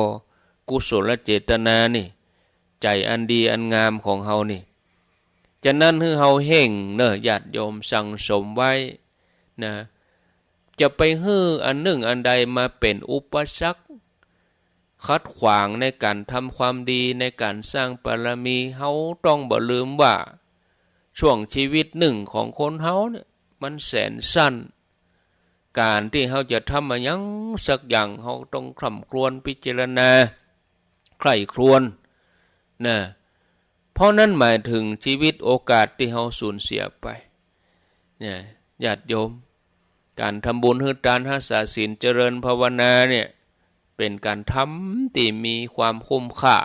กุศลเจตนานี่ ใจ๋อันดีอันงามของเฮานี่ ฉะนั้นหื้อเฮาเฮ่งเน่อ ญาติโยมสั่งสมไว้นะ จะไปหื้ออันนึ่งอันใดมาเป๋นอุปสรรค ขัดขวางในก๋านทำความดี ในก๋านสร้างบารมี เฮาต้องบ่ลืมว่า ช่วงชีวิตนึ่งของคนเฮาเนี่ย มันแสนสั้น ก๋านตี้เฮาจะทำอะหยังสักอย่าง เฮาต้องคร่ำครวญพิจารณา ใคร่ครวญ นะ เพราะนั้นหมายถึงชีวิตโอกาสตี้เฮาสูญเสียไป เนี่ย ญาติโยม ก๋านทำบุญ หื้อตาน ฮักษาศีล เจริญภาวนาเนี่ย เป๋นก๋านทำตี้มีความคุ้มค่า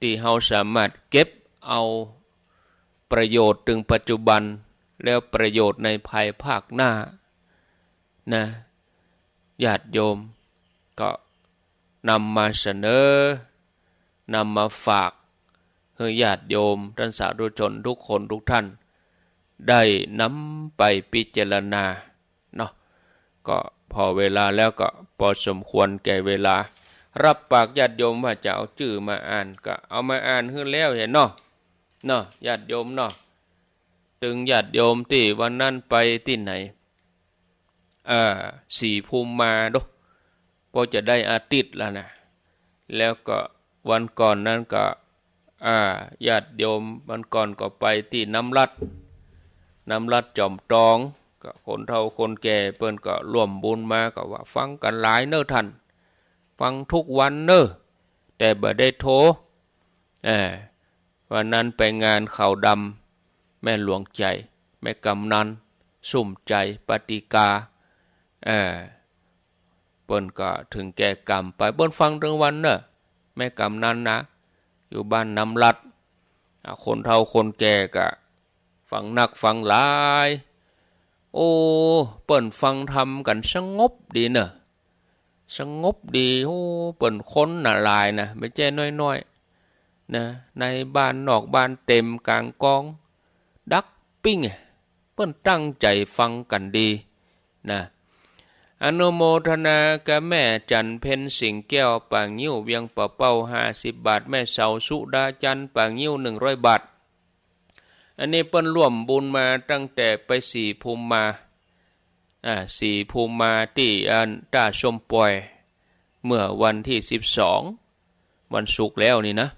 ตี้เฮาสามารถเก็บเอาประโยชน์เถิงปัจจุบัน แล้วประโยชน์ในภายภาคหน้า นะ ญาติโยม ก็นำมาเสนอ นำมาฝาก หื้อญาติโยม ต้านสาธุชนทุกคนทุกท่าน ได้นำไปพิจารณาเนาะ ก็ผ่อเวลาแล้วก็ปอสมควรแก่เวลา ฮับปากญาติโยมว่าจะเอาจื้อมาอ่าน ก็เอามาอ่านหื้อแล้วแหละเนาะ เนาะ ญาติโยมเนาะ ตึงญาติโยมตี้วันนั้นไปตี้ไหน อ่า ศรีภูมิมาโด ปอจะได้อาทิตย์แล้วนะ แล้วก็วันก่อนนั้นก็ อ่า ญาติโยมวันก่อนก็ไปตี้น้ำรัด น้ำรัดจอมตอง ก็คนเฒ่าคนแก่เปิ้นก็ร่วมบุญมา ก็ว่าฟังกั๋นหลายเน่อท่าน ฟังทุกวันเน่อ แต่บ่ได้โทร เออ วันนั้นไปงานขาวดำ แม่หลวงใจ๋ แม่กำนัน สุมใจ๋ ปาติกา เออ เปิ้นก็ถึงแก่กรรมไป เปิ้นฟังตึงวันเน่อ แม่กำนันนะ อยู่บ้านน้ำรัด อ่า คนเฒ่าคนแก่ก็ฟังนักฟังหลาย โอ้ เปิ้นฟังธรรมกั๋นสงบดีเน่อ สงบดี โอ้ เปิ้นคนน่ะหลายนะ บ่ใจ้น้อยๆ นะ ในบ้านนอกบ้านเต็มก๋างกอง ดักปิ้ง เปิ้นตั้งใจ๋ฟังกั๋นดีนะ อนุโมทนากับแม่จันเพ็ญ สิงห์แก้ว ป่างิ้ว เวียงป่าเป้า ห้าสิบบาท แม่เสา สุดาจันทร์ ป่างิ้ว หนึ่งร้อยบาท อันนี้เปิ้นร่วมบุญมาตั้งแต่ไปศรีภูมิมา อ่า ศรีภูมิมาตี้อันต้าส้มป่อย เมื่อวันตี้สิบสอง วันศุกร์แล้วนี่นะ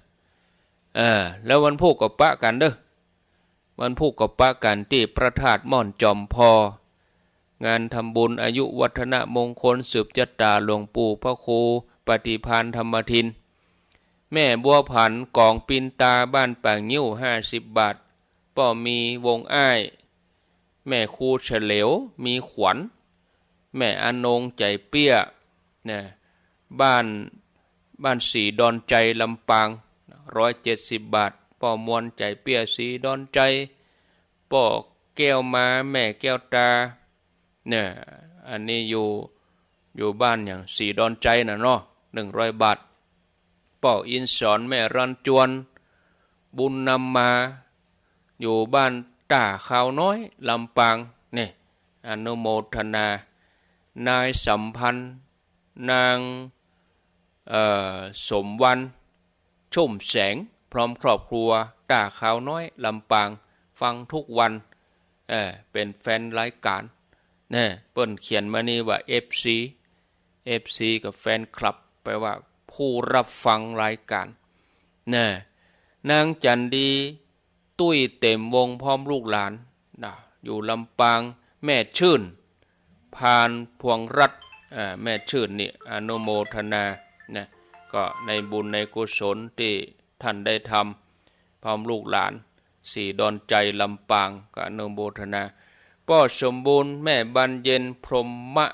เออ แล้ววันพูกก็ปะกั๋นเด้อ วันพูกก็ปะกั๋นตี้พระธาตุม่อนจอมพอ งานทำบุญอายุวัฒนมงคลสืบจะต๋าหลวงปู่พระครูปฏิภาณธรรมทิน แม่บัวผัน ก๋องปินตา บ้านป่างิ้ว ห้าสิบบาท ป้อมี วงอ้าย แม่ครูเฉลียว มีขวัญ แม่อนง ใจ๋เปี้ย นะ บ้าน บ้านศรีดอนชัย ลำปาง ร้อยเจ็ดสิบบาท ป้อมวล ใจ๋เปี้ย ศรีดอนชัย ป้อแก้วมา แม่แก้วตา เนี่ย อันนี้อยู่ อยู่บ้านหยัง ศรีดอนชัยน่ะเนาะ หนึ่งร้อยบาท ป้ออินสอน แม่รันจวน บุญนำมา อยู่บ้านต้าขาวน้อย ลำปาง นี่ อนุโมทนา นายสัมพันธ์ นาง เอ่อ สมวรรณ ชุ่มแสง พร้อมครอบครัว ต้าขาวน้อย ลำปาง ฟังทุกวัน เอ่อ เป๋นแฟนรายก๋าน แน่ เปิ้นเขียนมานี่ว่า เอฟซี เอฟซี กับแฟนคลับ แปลว่าผู้รับฟังรายก๋าน แน่ นางจันดี ตุ้ยเต็มวง พร้อมลูกหลาน นะ อยู่ลำปาง แม่ชื่น พานพวงรัตน์ อ่า แม่ชื่นนี่ อนุโมทนา นะ ก็ในบุญในกุศลตี้ท่านได้ทำ พร้อมลูกหลาน ศรีดอนชัย ลำปาง ก็อนุโมทนา ป้อสมบูรณ์ แม่บานเย็น พรหมะ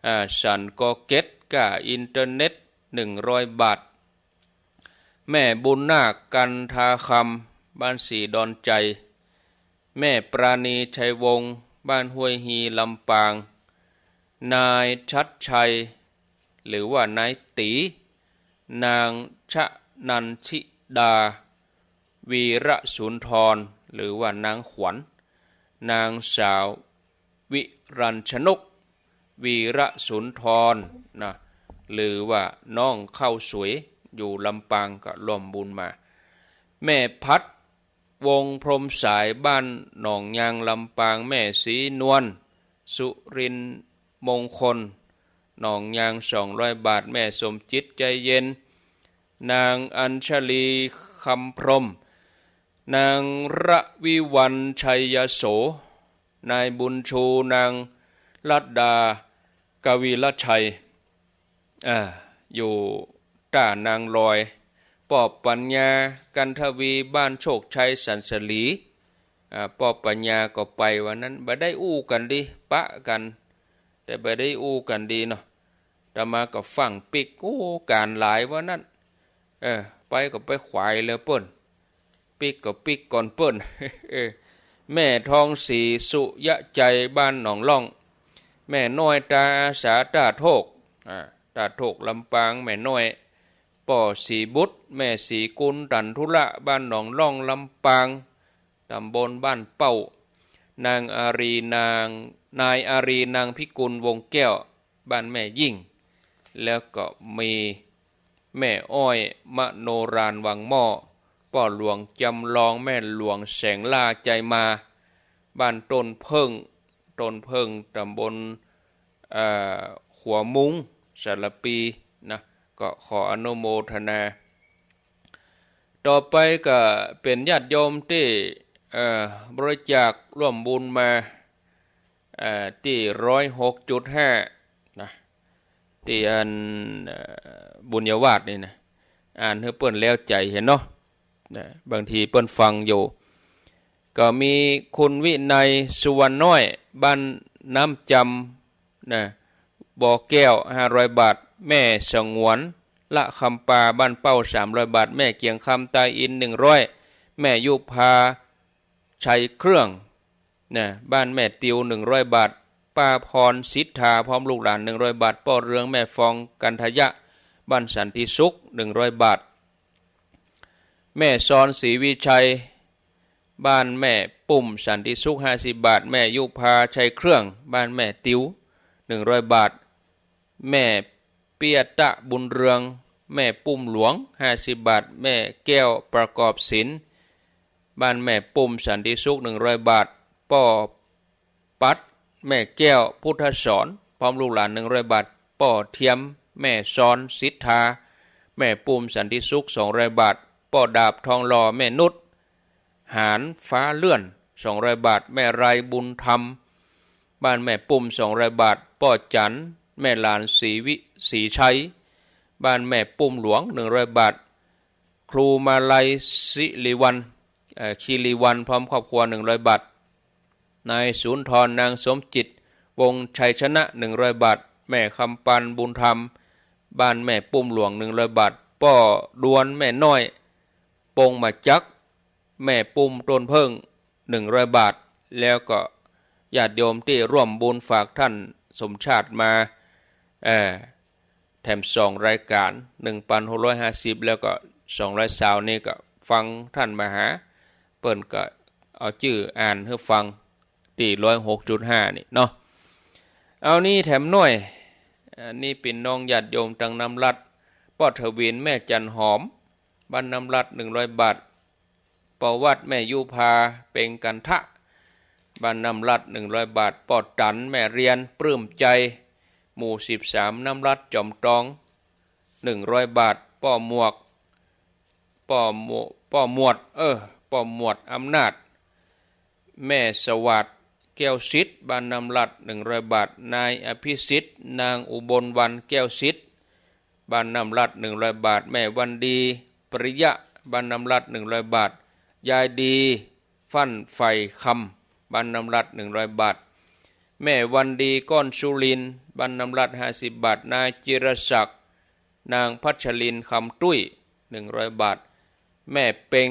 อ่า สันก็เก็ตก้าอินเทอร์เน็ต หนึ่งร้อยบาท แม่บุญนาค กันทาคำ บ้านศรีดอนชัย แม่ปราณี ชัยวงศ์ บ้านห้วยฮี ลำปาง นายชัดชัย หรือว่านายตี๋ นางชนันทิดา วีระสุนทร หรือว่านางขวัญ นางสาววิรัญชนก วีระสุนทรนะ หรือว่าน้องข้าวสวย อยู่ลำปางก็ร่วมบุญมา แม่พัด วงศ์พรหมสาย บ้านหนองยาง ลำปาง แม่ศรีนวล สุรินทร์มงคล หนองยาง สองร้อยบาท แม่สมจิต ใจเย็น นางอัญชลี คำพรหม นางระวิวัลย์ ชัยโส นายบุญชู นางรัตดา กวีรชัย อ่า อยู่ต้านางลอย ป้อปัญญา กันทวี บ้านโชคชัย สันสลี อ่า ป้อปัญญาก็ไปวันนั้น บ่ได้อู้กั๋นดี ปะกั๋น แต่บ่ได้อู้กั๋นดีเนาะ อาตมาก็ฟั่งปิ๊ก โอ้ ก๋านหลายวันนั้น เออ ไปก็ไปขวายแล้วเปิ้น ปิ๊กก็ปิ๊กก่อนเปิ้น เออ แม่ทองศรี สุยะใจ บ้านหนองล่อง แม่น้อยตาอาสา ต้าโทก อ่า ต้าโทก ลำปาง แม่น้อย ป้อศรีบุตร แม่ศรีกุล ตันธุระ บ้านหนองล่อง ลำปาง ตำบลบ้านเป้า นางอารี นาง นายอารี นางพิกุล วงศ์แก้ว บ้านแม่ยิ่ง แล้วก็มีแม่อ้อย มโนราญ วังหม้อ ป้อหลวงจำลอง แม่หลวงแสงล่า ใจมา บ้านต้นเผิ้ง ต้นเผิ้ง ตำบล เอ่อ ขัวมุง สารภี นะ ก็ขออนุโมทนา ต่อไปก็เป๋นญาติโยมตี้ เอ่อ บริจาคร่วมบุญมา เอ่อ ตี้ ร้อยหกจุดห้า นะ ตี้อัน เอ่อ บุญญาวาสนี่นะ อ่านหื้อเปิ้นแล้วใจ๋เหียเนาะ นะ บางทีเปิ้นฟังอยู่ ก็มีคุณวินัย สุวรรณน้อย บ้านน้ำจำ นะ บ่อแก้ว ห้าร้อยบาท แม่สงวน ละคำปา บ้านเป้า สามร้อยบาท แม่เกียงคำ ตาอิน หนึ่งร้อย แม่ยุพา ชัยเครื่อง นะ บ้านแม่ติว หนึ่งร้อยบาท ป้าพร สิทธา พร้อมลูกหลาน หนึ่งร้อยบาท ป้อเรือง แม่ฟอง กันทยะ บ้านสันติสุข หนึ่งร้อยบาท แม่ซอน ศรีวิชัย บ้านแม่ปุ้ม สันติสุข ห้าสิบบาท แม่ยุพา ชัยเครื่อง บ้านแม่ติว หนึ่งร้อยบาท แม่เปียตะ บุญเรือง แม่ปุ้มหลวง ห้าสิบบาท แม่แก้ว ประกอบศิลป์ บ้านแม่ปุ้ม สันติสุข หนึ่งร้อยบาท ป้อ ปัด แม่แก้ว พุทธสอน พร้อมลูกหลาน หนึ่งร้อยบาท ป้อเทียม แม่ซอน สิทธา แม่ปุ้ม สันติสุข สองร้อยบาท ป้อดาบ ทองหล่อ แม่นุช หานฟ้าเลื่อน สองร้อยบาท แม่ไร บุญธรรม บ้านแม่ปุ้ม สองร้อยบาท ป้อจัน แม่หลาน ศรีวิ ศรีชัย บ้านแม่ปุ้มหลวง หนึ่งร้อยบาท ครูมาลัย สิริวัลย์ เอ่อ คีรีวัลย์ พร้อมครอบครัว หนึ่งร้อยบาท นายสุนทร นางสมจิต วงศ์ชัยชนะ หนึ่งร้อยบาท แม่คำปัน บุญธรรม บ้านแม่ปุ้มหลวง หนึ่งร้อยบาท ป้อดวน แม่น้อย ปงมาจัก แม่ปุ้ม ต้นเผิ้ง หนึ่งร้อยบาท แล้วก็ญาติโยมตี้ร่วมบุญฝากท่านสมชาติมา เอ่อ แถมสองรายก๋าน หนึ่งปันหกร้อยห้าสิบ แล้วก็สองร้อยซาว นี่ก็ฟังท่านมหา เปิ้นก็เอาจื้ออ่านหื้อฟัง ตี้ ร้อยหกจุดห้า นี่เนาะ เอานี่แถมหน้อย อันนี้เป๋นน้องญาติโยมตังน้ำรัด ป้อทวิน แม่จันหอม บ้านน้ำรัด หนึ่งร้อยบาท ป้อวัด แม่ยุพา เปงกันทะ บ้านน้ำรัด หนึ่งร้อยบาท ป้อตัน แม่เรียน ปลื้มใจ หมู่ สิบสาม น้ำรัด จอมตอง หนึ่งร้อยบาท ป้อหมวก ป้อหมว ป้อหมวด เออ ป้อหมวดอำนาจ แม่สวัสดิ์ แก้วสิทธิ์ บ้านน้ำรัด หนึ่งร้อยบาท นายอภิสิทธิ์ นางอุบลวรรณ แก้วสิทธิ์ บ้านน้ำรัด หนึ่งร้อยบาท แม่วันดี ปริยะ บ้านน้ำรัด หนึ่งร้อยบาท ยายดี ฟั่นไฟคำ บ้านน้ำรัด หนึ่งร้อยบาท แม่วันดี ก้อนสุรินทร์ บ้านน้ำรัด ห้าสิบบาท นายจิรศักดิ์ นางพัชรินทร์ คำตุ้ย หนึ่งร้อยบาท แม่เป็ง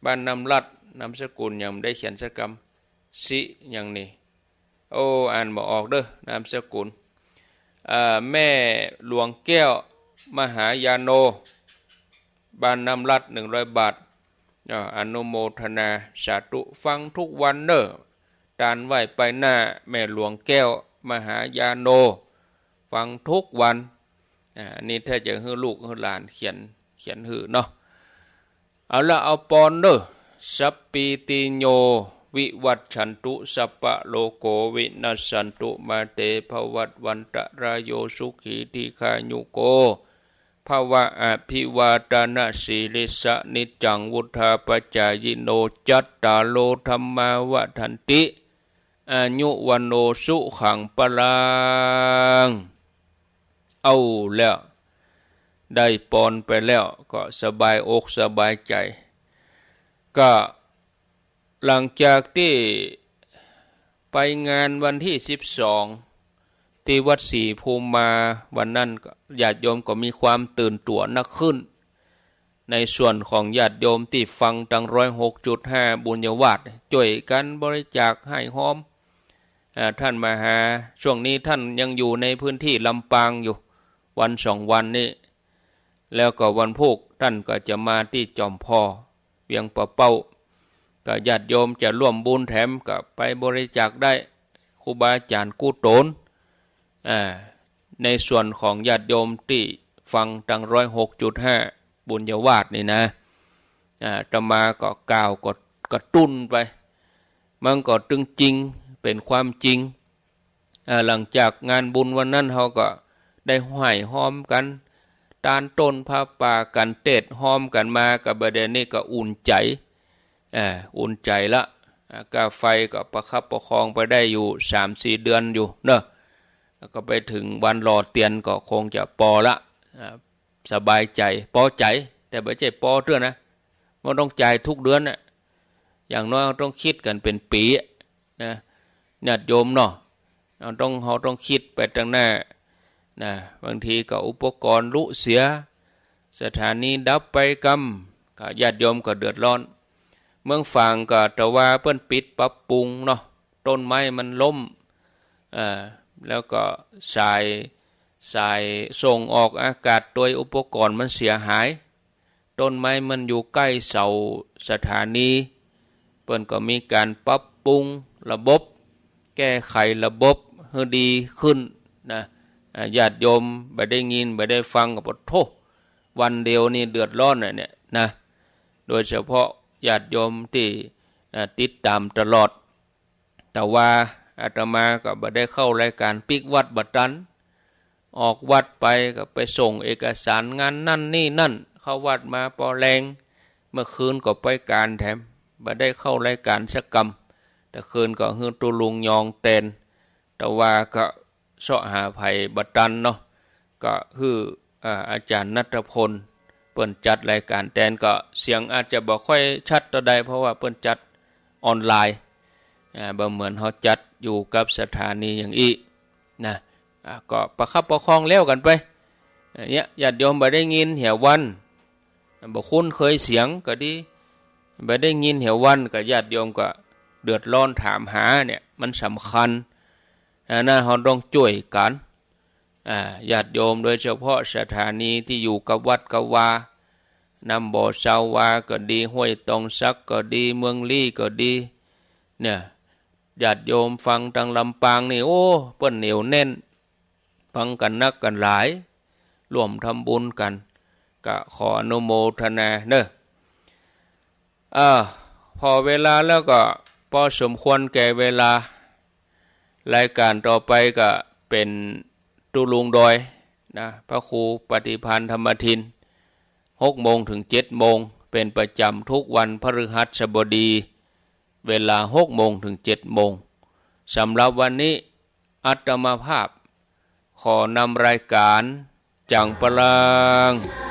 บ้านน้ำลัด นามสกุลยังบ่ได้เขียนสักกำ สิหยังนี่ โอ้ อ่านบ่ออกเด้อ นามสกุล อ่า แม่หลวงแก้ว มหายาโน บ้านน้ำลัด หนึ่งร้อยบาท อ่า อนุโมทนาสาธุ ฟังทุกวันเน้อ ตานไหว้ไปหน้า แม่หลวงแก้ว มหายาโน ฟังทุกวัน อ่า อันนี้ถ้าจะหื้อลูกหื้อหลานเขียน เขียนหื้อเนาะ เอาละ เอาปอนเน้อ สัพพีติโย วิวัชชันตุ สัพพะโรโค วินัสสันตุ มาเต ภวัตวันตะราโย สุขี ทีฆายุโก ภวะ อภิวาทะนะสีลิสสะ นิจจัง วุฑฒาปะจายิโน จัตตาโร ธัมมา วัฑฒันติ อายุ วัณโณ สุขัง พลัง เอาแล้ว ได้ปอนไปแล้ว ก็สบายอกสบายใจ๋ ก็หลังจากตี้ไปงานวันตี้สิบสอง ตี้วัดศรีภูมิมา วันนั้นก็ญาติโยมก็มีความตื่นตั๋วนักขึ้น ในส่วนของญาติโยมตี้ฟังตังร้อยหกจุดห้าบุญญาวาส จ้วยกั๋นบริจาคให้ฮอม อ่า ท่านมาหา ช่วงนี้ท่านยังอยู่ในพื้นตี้ลำปางอยู่ วันสองวันนี้ แล้วก็วันพูกท่านก็จะมาตี้จอมผ่อ เวียงป่าเป้า ก็ญาติโยมจะร่วมบุญแถมก็ไปบริจาคได้ ครูบาอาจ๋ารย์กู้ต๋น อ่า ในส่วนของญาติโยมตี้ฟังตังร้อยหกจุดห้าบุญญาวาสนี่นะ อ่า อาตมาก็กล่าวก็กระตุ้นไป มันก็ตึงจริง เป๋นความจริง อ่า หลังจากงานบุญวันนั้น เฮาก็ได้ห้อยฮอมกั๋น ตานต้นผ้าป่ากั๋น เตศน์ฮอมกั๋นมา ก็บ่าเดี่ยวนี้ก็อุ่นใจ๋ อ่า อุ่นใจ๋ละ อ่า ก้าไฟก็ประคับประคองไปได้อยู่สามสี่เดือนอยู่เนาะ แล้วก็ไปเถิงวันหล่อเตียนก็คงจะปอละ อ่า สบายใจ๋ ปอใจ๋ แต่บ่ใจ้ปอเตื้อนะ มันต้องจ่ายทุกเดือนน่ะ อย่างน้อยเฮาต้องคิดกั๋นเป๋นปี๋อะนะ ญาติโยมเนาะ เฮาต้อง เฮาต้องคิดไปตังหน้านะ บางทีก็อุปกรณ์ลุเสีย สถานีดับไปกำ ก็ญาติโยมก็เดือดร้อน เมืองฝางก็แต่ว่าเปิ้นปิดปรับปรุงเนาะ ต้นไม้มันล้ม อ่า แล้วก็สาย สายส่งออกอากาศโดยอุปกรณ์มันเสียหาย ต้นไม้มันอยู่ใก้เสาสถานี เปิ้นก็มีก๋านปรับปรุงระบบ แก้ไขระบบหื้อดีขึ้นนะ อ่า ญาติโยมบ่ได้ยินบ่ได้ฟังก็ปะโธ่ วันเดียวนี่เดือดร้อนน่ะเนี่ยนะ โดยเฉพาะญาติโยมตี้ อ่า ติดต๋ามตลอด แต่ว่าอาตมาก็บ่ได้เข้าลายก๋านปิ๊กวัดบ่ตัน ออกวัดไปก็ไปส่งเอกสารงานนั่นนี่นั่น เข้าวัดมาปอแลง เมื่อคืนก็ไปก๋านแถม บ่ได้เข้าลายก๋านสักกำ แต่คืนก็หื้อตุ๊ลุงยองแตน แต่ว่าก็เซาะหาใผบ่ตันเนาะ ก็หื้อ อ่า อาจ๋ารย์ณัฐพล เปิ้นจัดลายก๋านแตน ก็เสียงอาจจะบ่ค่อยชัดเต้าใด เพราะว่าเปิ้นจัดออนไลน์ อ่า บ่เหมือนเฮาจัดอยู่กับสถานีอย่างอี้นะ อ่า ก็ประคับประคองแล้วกั๋นไป อ่า เนี่ย ญาติโยมบ่ได้ยินเหียวัน บ่คุ้นเคยเสียงก็ดี บ่ได้ยินเหียวัน ก็ญาติโยมก็เดือดร้อนถามหาเนี่ย มันสำคัญ อ่า นะ เฮาต้องจ้วยกั๋น อ่า ญาติโยม โดยเฉพาะสถานีตี้อยู่กับวัดกับวา น้ำบ่อซาววาก็ดี ห้วยตองสักก็ดี เมืองลี้ก็ดี เนี่ย ญาติโยมฟังตังลำปางนี่ โอ้ เปิ้นเหนียวแน่น ฟังกั๋นนักกั๋นหลาย ร่วมทำบุญกั๋น ก็ขออนุโมทนาเนาะ อ่า ผ่อเวลาแล้วก็ปอสมควรแก่เวลา ลายก๋านต่อไปก็เป๋นตุ๊ลุงดอยนะ พระครูปฏิภาณธรรมทิน หกโมงเถิงเจ็ดโมง เป๋นประจ๋ำทุกวันพฤหัสบดี เวลาหกโมงเถิงเจ็ดโมง สำหรับวันนี้อาตมาภาพขอนำลายก๋าน จังปะลัง